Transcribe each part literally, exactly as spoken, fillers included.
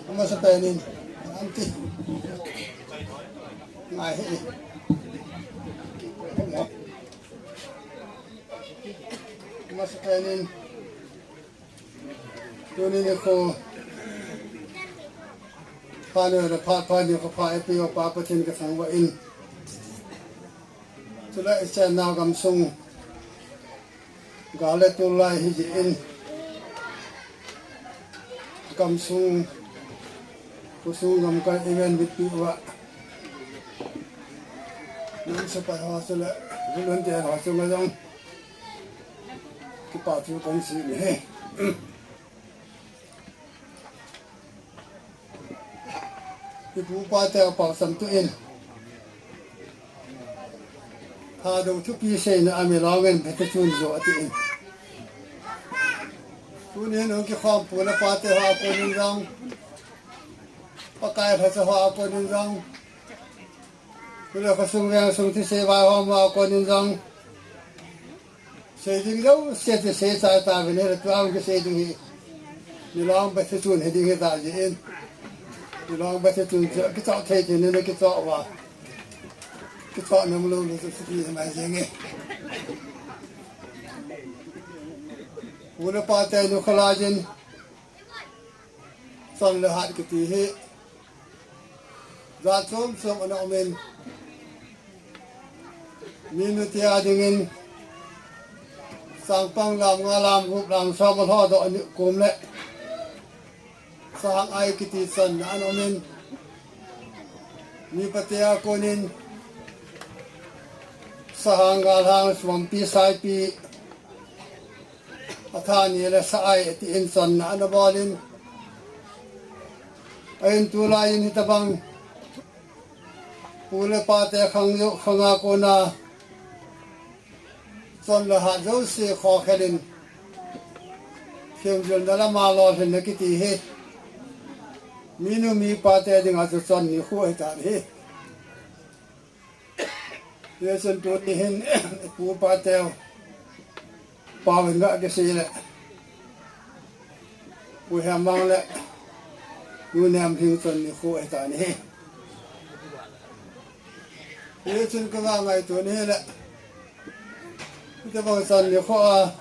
Amasapen in, anti. Ngai he. Amasapen in. Tuni nikho, phat ni le phat, phat nikho pha eipeuva Pa Pathen kathangvah in. Chule ichenna gamsung, gal le tulai hijeh in, gamsung, khosung gamkai event bitpi uva, nam sepai ho chule volunteer ho chunga jong kipa thu kahin sei in ahi. Ipu ipa te apao cham tuin, Thadou thupi seina a milong in bete chun jo atin. Tunin hung kikhom pu le pa te ho a konin jong, Pakai lhacha ho a konin jong, chule khosung vengsung thusei vaihom ho a konin jong, sei ding jouse chu sei chai tauvin, hile tua hung kisei ding hi, milong bete chun hi ding hita jeh in, milong bete chun chu kichoh thei thei in ana kichoh uva, kichoh nom lou lou chu chuti hi mai jenge. Pu le pa te nu kholai in, chon le hat kiti hi jat chom chom ana um in, minu te a dingin sangpang lam nga, lam gup, lam som alhodoh ni kum le sahang ai kiti chonna ana um in, mipa te a konin sahang, galhang, suampi, saipi, athani le sa ai tin chonna ana bol in, ahin tulai in hitabang pu le pa te khang jo, khanga kona chon le hat jouse khokhel in, themjilna lama lolhinna kiti hi minu mipa te dinga chu chon nikho ahitan ahi. Hichun tuni hin pu pa teu pao in ga kisei le, Pu Hemmang le Nu Nemlhing chon nikho ahitan ahi. Hichun kanga ngaito ni le, hitabang chon nikho a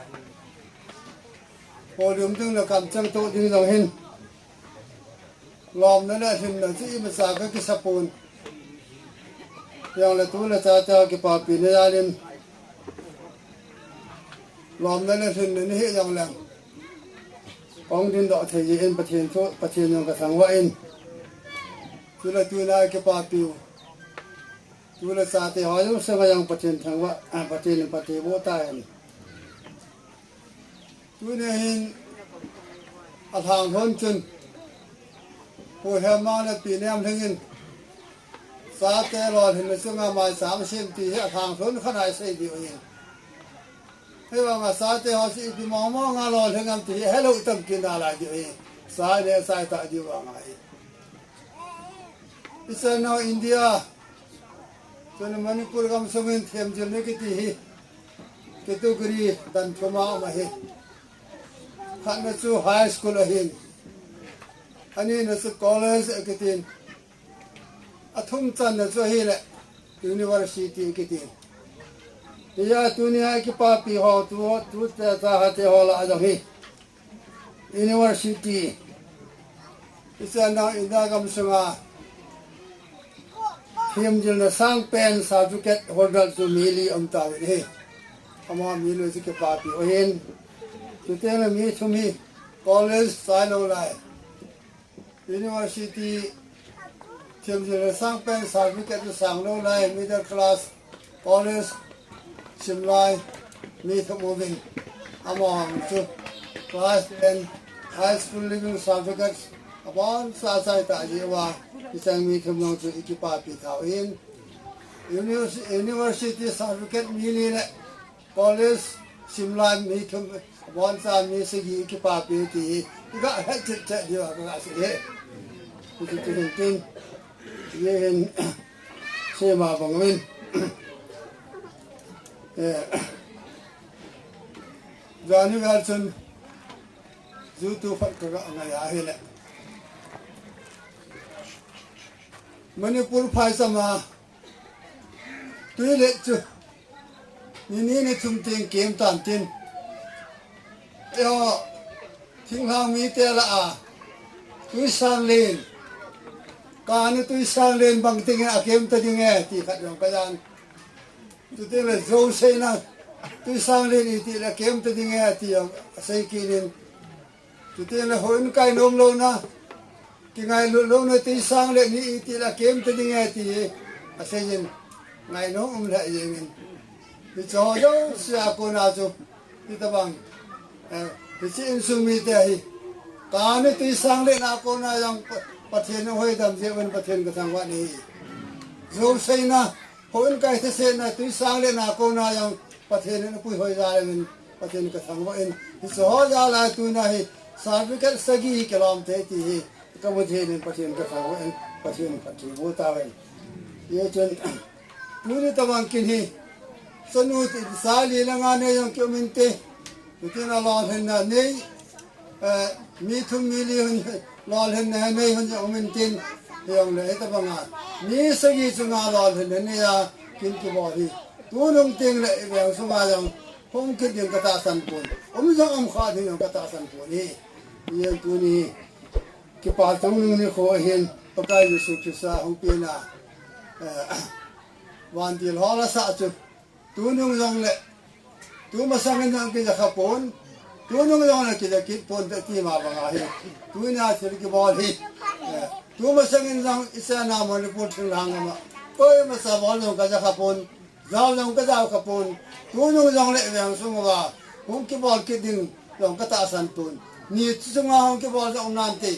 podium ding le kamcheng toh ding jong hin, lomna le lhinna chu imacha kakisa pon. Jongle tu le cha te kipapina jal in, lomna le lhinna nahi jongleng, kahung dingdoh thei jeh in Pathen thu, Pathen jong kathangvah in, chule tuna kipapiu tu le cha te ho jong sanga jong Pathen thangvah, a, Pathen in phatthei boh tahen. Tuni hin alhang lhon chun Pu Hemmang le Pi Nemlhing in chate lolhinna chunga maicham asem ti hi alhang lhon khat a isei diu ahi. Hivanga chate ho chu ipi mong mong a lolhing am ti hi helou itam kit nalai diu ahi. Cha neh chai tah diu vang ahi. Ichan nau India chule Manipur gamsung in themjilna kiti hi category dan thum a um ahi. Khatna chu high school ahin, anina chu college akitin, athum channa chu ahile university akitin. Hijeh a tunia kipapi ho tu, tute chate ho lah a jong hi university, ichan nau India gamsunga themjilna sangpen certificate holder chu mi li aum tauvin ahi. Ama mi li chu kipapi u ahin. Chuteng le mi thum hi college chai lou lai, university themjilna sangpen certificate chu sang lou lai, middle class, college sim lai mi thum uvin, amahon chu class ten, high school leaving certificate aboncha achai tah jeh uva, hicheng mi thum jong chu ikipapi tauvin. Univers-, university certificate mi li le college sim lai mi thum, aboncha mi sagi ikipapi ti hi iga het chet chet diu a kaga sei e. Hichu chu hin tin, hiche hin sema bang uvin, eh, Jani vel chun jutu phat ka ga ngai a hile. Manipur phaicham a tui let chu ni ni ni thum teng kem tan tin. Eiho thinglhang mite lah a tuisang len, kani tuisang len bang teng a kem ta ding e ti khat jong ka jan. Chuteng le jouseina tuisang len iti le kem ta ding e ti jong asei kit in. Chuteng le houin kai nom louna, kingailut louna tuisang len ni iti le kem ta ding e ti asei in, ngainom um lheh jeng in. Hiche ho jouse a kona chu hitabang, eh, hiche insung mite hi kani tuisang len a kona jong Pa-, Pathen in ahoidam jeh uvin Pathen ka thangvah in ahi. Jouseina, houin kai thusei na tuisang len a kona jong Pathen in apuihoi jal uvin Pathen ka thangvah in, hiche ho jal a tuna hi certificate sagi hi kilom thei ti hi ka mu thei in Pathen ka thangvah in, Pathen phatthei boh tahen. Hijeh chun tuni tabang kin hi chanu ti sa li le nga nei jong ki um inte. Chuteng le lolhinna nei, eh, mi thum mi li hon lolhinna nei hon jong um intin, hijongle hitabang a mi sagi chunga lolhinna nei a kin kibol hi tunung teng le i veng sunga jong hung kit ding ka tahsan pon, um jong um kha ding jong ka tahsan pon ahi. Hijeh chun tuni kipa chungnung nikho hin Pakai Jesu Christa hung pen a, eh, vantil hol asah chu tunung jongle, tumasang in jong kija kha pon, tunung jongle kija kit pon te ti ma bang ahi. Tuni a thil kibol hi, eh, tumasang in jong i chenna Manipur thinglhang gam a koima cha bol jong ka ja kha pon, jao jong ka jao kha pon, tunung jongle veng sung uva hung kibol kit ding jong ka tahsan pon. Ni chunga hung kibol jong um nante,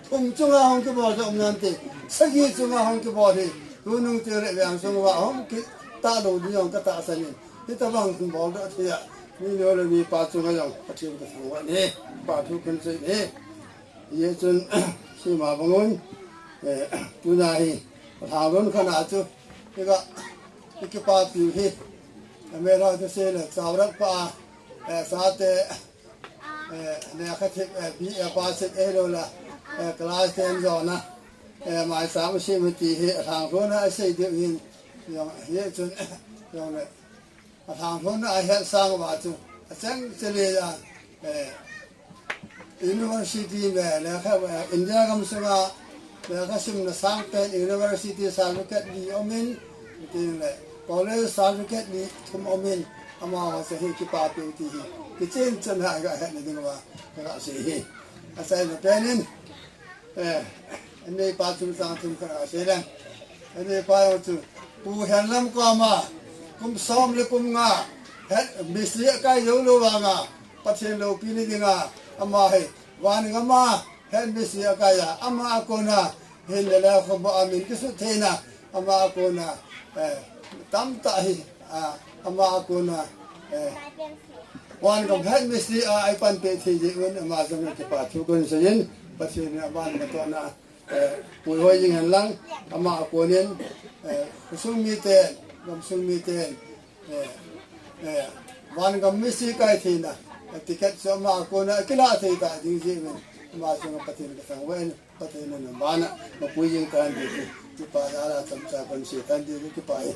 thum chunga hung kibol jong um nante, sagi chunga hung kibol hi tunung teng le veng sung uva hung kit talou ding jong ka tahsan in, hitabang hung bol doh thei a mi nu le mi pa chunga jong Pathen ka thangvah in, pa thu kan sei in. Hijeh chun sei ma bang un, eh, tuna hi lhanglhun khat a chu i ga i kipapi u hi, a mel a chu sei le Chaurak pa, eh, chate, eh, lekha thip, eh, B A pass ahilou le, eh, class ten jona, eh, maicham u sim u ti hi lhanglhun a sei diu hin, jong, hijeh chun, jong le, a lhanglhun a het sang uva chu, a cheng chele a, eh, university me, lekha, eh, India gam sunga lekha simna sang pen university certificate li um in, chuteng le college certificate li thum um in, amaho chu hi kipapi u ti hi kichen chan a i ga hetna ding uva ka ga sei hi. A chaina pen in, eh, anei pa chungchang thum khat ka sei leng. Anei pa jong chu Pu Henlam koma kum som le kum nga head mistri akai jou lou vanga Pathen loupina dinga ama hi van gam a head mistri akai a, ama a kona hin le le kho ba a min kisut theina, ama a kona, eh, tamtah hi, ah, ama a kona, eh, van gam head mistri a ei panpi thei jeh un ama jong kipa thu kan sei in, Pathen in aban matohna, eh, puihoi jing hen lang, ama a konin, eh, khosung miten, gamsung miten, eh, eh, van gam mistri kai theina, eh, ticket chu ama a kona kilah thei ta ding jeh un, ama jong Pathen ka thangvah in, Pathen in aban a mapui jing tan ti, kipa jal a chomcha kan sei tan ti, kipa e.